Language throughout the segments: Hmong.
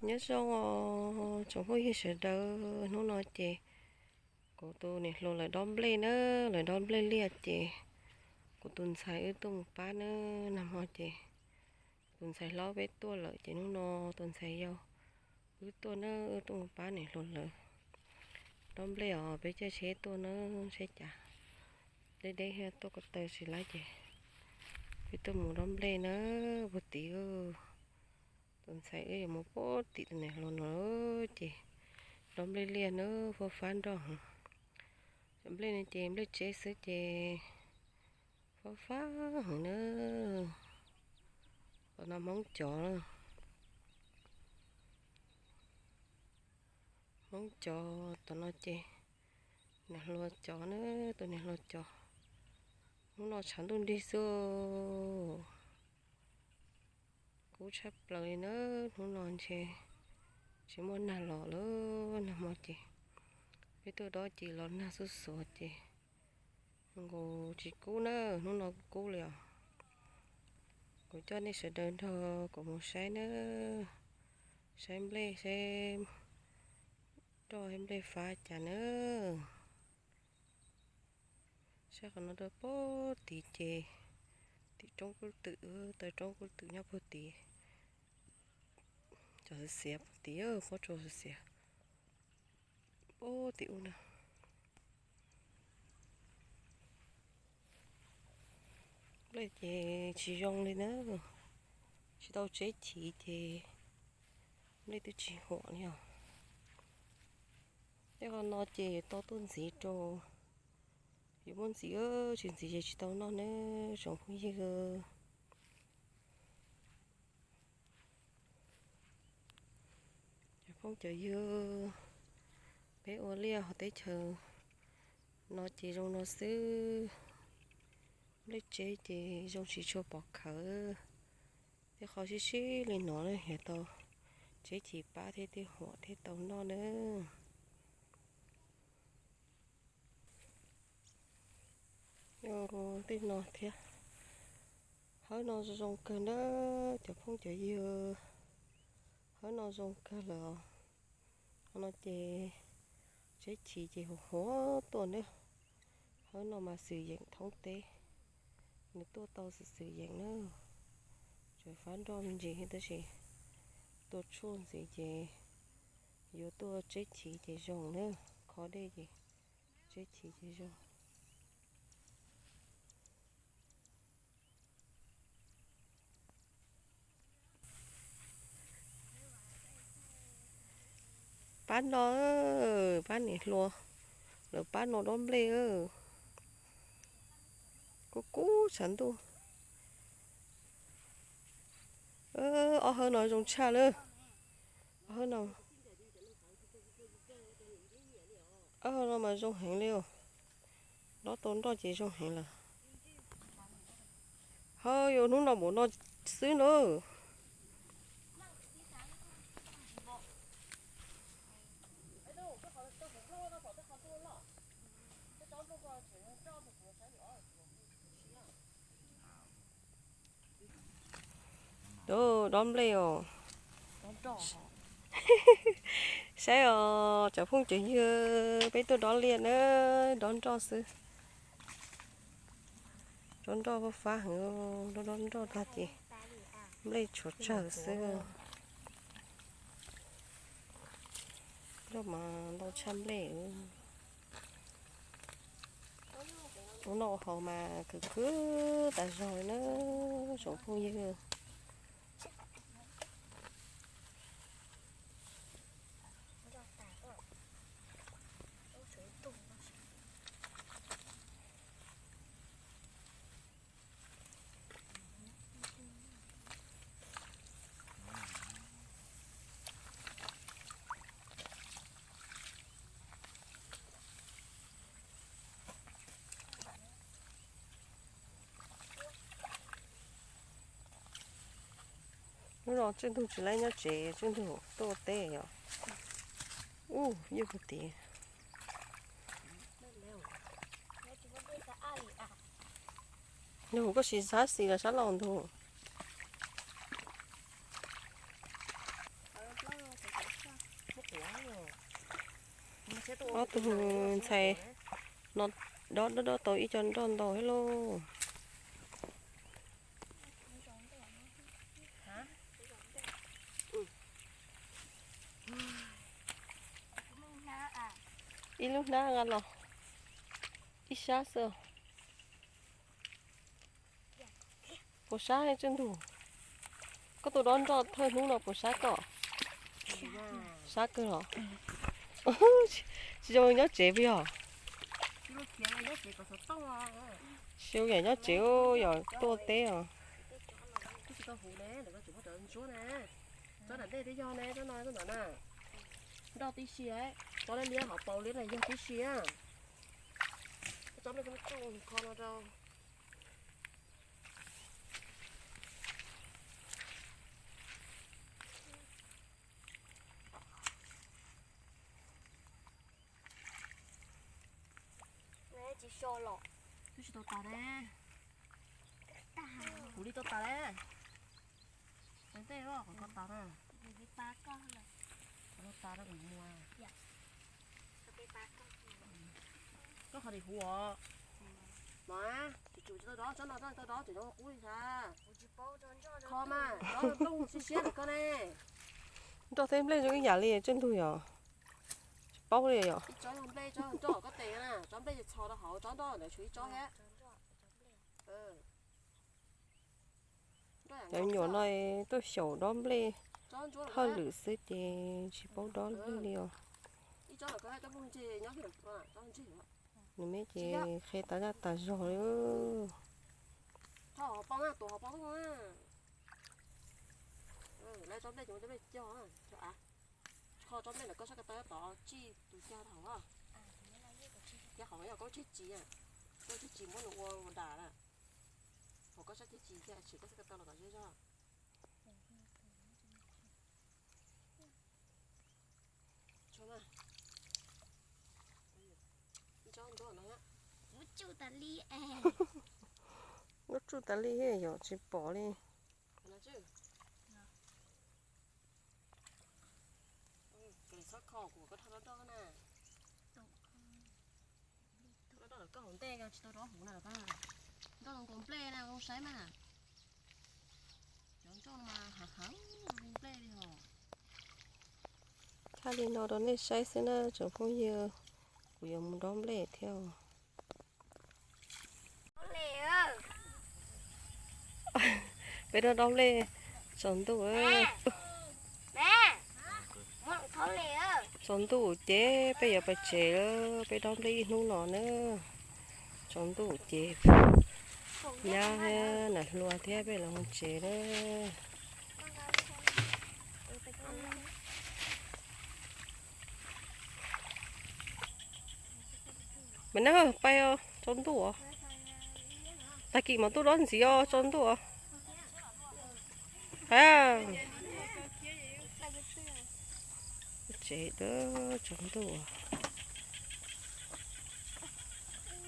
Nyob zoo os tsoom phooj ywg sawv daws, hnub no ces kuv tus niam hluas lawv dob nplej na, lawv dob nplej liaj ces kuv tus ntxhais wb tuaj mus pab na. Nag hmo ces tus ntxhais hlob peb tuaj lawm ces hnub no tus ntxhais yau wb tuaj na, wb tuaj mus pab niam hluas lawv dob nplej os. Peb caij tsheb tuaj na, tsheb cas deb deb thiab tuaj ko taw tsis laib ces peb tuaj mus dob nplej na puag tid. Tus ntxhais wb yuav mus puag tim tus niam hluas no ces dob nplej liaj na, fab fab nroj heev. Cov nplej no ces nplej tsev xwb ces fab fab heev na. Tom no Hmoob cov, Hmoob cov tom no ces niam hluas cov na, tus niam hluas cov. Hnub no tshav ntuj nrig xwb, kub tshaj plaws li na. Hnub no ntshe tsis muaj nag los lawm, nag hmo ces peb tuaj dob ces los nag xuj xuav ces nkaus tsis kub na, hnub no kub kub li os. Kuv coj nej sawv daws nrog kuv mus saib na, saib nplej, saib nroj, saib nplej fab cas na. Saib qhov no rau puag tid ces tim roob kub twm, taw roob kub twm nyob puag tid. Cov xiav xiav puag tid, pob tsuas xiav xiav puag tim ub na. Nplej ces tsis zoo li na, tsis tau tseb chiv ces nplej twb tsis huam li os. Tej qhov no ces yuav tau tuaj ntxiv rau, yuav muab ntxiv, tsis ntxiv ces tsis tau noj na tsoom phooj ywg. Cov phooj cov ywg, peb ua liaj hauv teb chaws no ces zoo no xwb. Nplej tseb ces zoo tsis tshua pom khawv. Tej qhov sib sib li no na yuav tau tseb chiv pab thiab thiaj huam thiaj tau noj na. Tej no thiab, hawb no zoo kawg na cov phooj cov ywg, hawb no zoo kawg lawm. Qhov no ces tseb chiv ces huam huam tuaj na. Hawb no mas xwm yeem thoob teb, nws tuaj tau xwm xwm yeem na. Tseem fab nroj me ntsis thiab tab sis tuaj tshuaj ntxiv ces yuav tuaj tseb chiv ces zoo na, khob dej ces tseb chiv ces zoo. Pab no, pab niam hluas lawv pab no dob nplej, kub kub tshav ntuj. Ob hawb no zoo tshaj lawm. Ob hawb no, ob hawb no mas zoo heev li os. Dob tau nroj ces zoo heev lawm. Hawb yuav hnub no npaum no xwb na. Dob nplej os. Saib os cov phooj cov ywg, peb tuaj dob liaj na, dob nroj xwb. Dob nroj fab fab heev, dob dob nroj tag ces nplej tshuav tsawg xwb. Nroj mas ntau tshaj nplej. Ua noj ua haus mas khwv khwv tas zog na tsoom phooj ywg. Hnub no Tswj Ntug tsis laib nyob tsev, Tswj Ntug tuaj ua teb yom. Ub, ywj puag tid. Ntug, koj sim xav xis los sab laug Ntug. Ob tug ntxhais no dob dob dob tau ib co nroj ntau thiab lauj. Ib lub hnab nqa los ib sab xwb. Puas sab Tswj Ntug? Koj tus dob nroj thawj hnub no puas sab koj? Sab kawg los? Tsis zoo nyob tsev puas yog? Tsis zoo yam nyob tsev, yog tuaj teb os. Nroj tib si, tsob liab liab hauv paus liab na yog tib si. Tsob nplej tsuj tsuj kho no rau. Twb tsis tau tas ne. Kuv li tau tas ne. Tes tej los kom koj tas na. Koj tas na kuv mus. Koj qhov dim huv os. Mas tsis tsum tsis tau dob tsob no, tau dob tseem zoo qub li ntag. Kho mas dob nplooj siab siab ntawm koj ne. Nroj thiab nplej zoo ib yam li Tswj Ntug yom? Tsis paub li yom? Ib tsob yog nplej, tsob nroj koj tes na, tsob nplej tsis txhos rau hauv, tsob nroj ntawd tshuav ib tsob thiab. Cov me nyuam no tuaj xyaum dob nplej hauj lwm xwb ces tsis paub dob nplej li os. Nws me ces qhia tas zaj tas zog li. Kho tsob nplej ntawm koj sab ko taw tod tsij tus cag hauv. Cag hauv yog koj tseg tsis, koj tseg tsis muab nws ua dam na. Hauv koj sab ceg tsis thiaj tsis koj sab ko taw los kom zej zog. Tsob ntuj no, lub tsuj tas li yom, tsis pom li. Txhob kho kuv, koj rho rau nroj na. Nroj koj hauv ntej tsis tau rov huv na. Nroj nkaus nplej na, zoo saib mas. Cov nroj no mas hav hav nplej li hos. Thaj li no rau nej saib xwb na tsoom phooj ywg, kuv yuav mus dob nplej thiab os. Peb dob dob nplej tsaus ntuj. Tsaus ntuj ces peb yuav pais tsev lawm, peb dob nplej ib hnub no na. Tsaus ntuj ces nyab thiab niam hluas thiab peb los mus tsev lawm. Mas neb pais os, tsaus ntuj os. Tag kis mam tuaj dob ntxiv os, tsaus ntuj os. Tsev tsaus ntuj.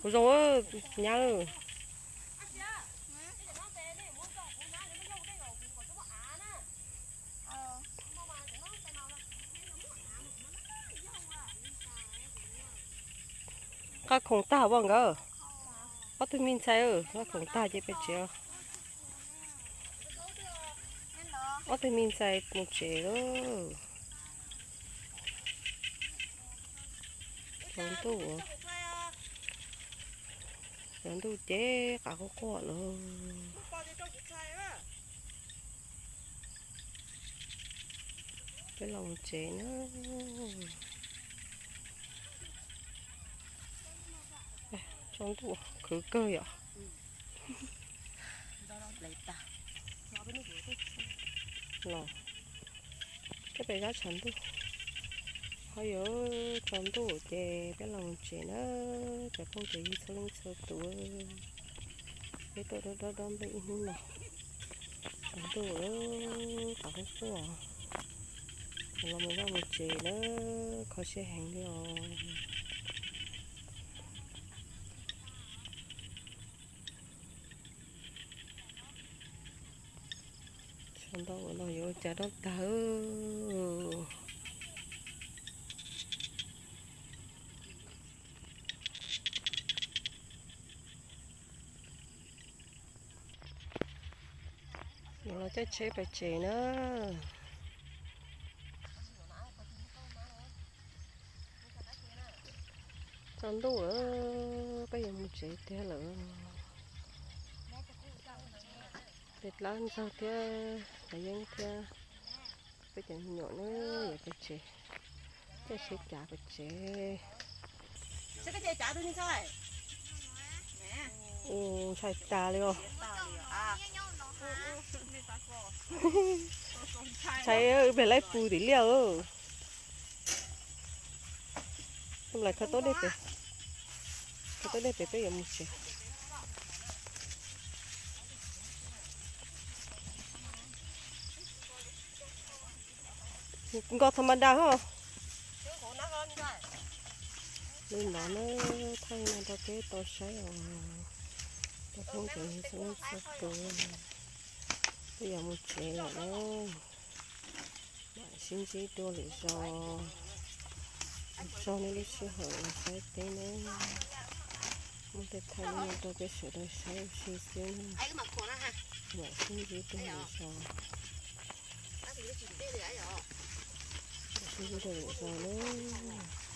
Kuv zoo nyab. Qab khoom tag ua nkawd. Ob tug me ntxhais, qab khoom tag ces peb tsev. Ob tug me ntxhais mus tsev lawm. Tsaus ntuj, tsaus ntuj ces qav quaj quaj lawm. Peb los tsev na. Tsaus ntuj khwv kawg yom. Los, peb pem zab tshav ntuj. Ho yuav tsaus ntuj ces peb los tsev na, cov phooj cov ywg txhua leej txhua tus. Peb tuaj dob dob nplej ib hnub no, tsaus ntuj lawm, qav quaj quaj. Los mus vaj mus tsev na, kho siab heev li os. Sau ntau ua no yuav ua cas dob tag. Caij tsheb pais tsev na. Tsaus ntuj lawm, peb yuav mus tsev tiag lawm. Peb dab ntxawg thiab Kav Yeeb thiab peb cov me nyuam na yuav pais tsev. Caij tsheb cav pais tsev. Ua ntshai tas li os. Ntshai, pem laib pus tim liaj. Lawv khawb tau dej pem, khawb tau dej pem peb yuav mus tsev. Nkos tha ma da hos. Li ntawd na, thaij no rau peb tau saib os. Cov phooj ywg txhua leej txhua tus, peb yuav mus tsev lawm na. Mam sib ntsib dua lwm zaus, tsaug nej lub sij hawm los saib peb na. Muaj tej thaij no rau peb sawv daws saib ua si xwb na. Mam sib ntsib dua lwm zaus, mam sib ntsib dua lwm zaus na.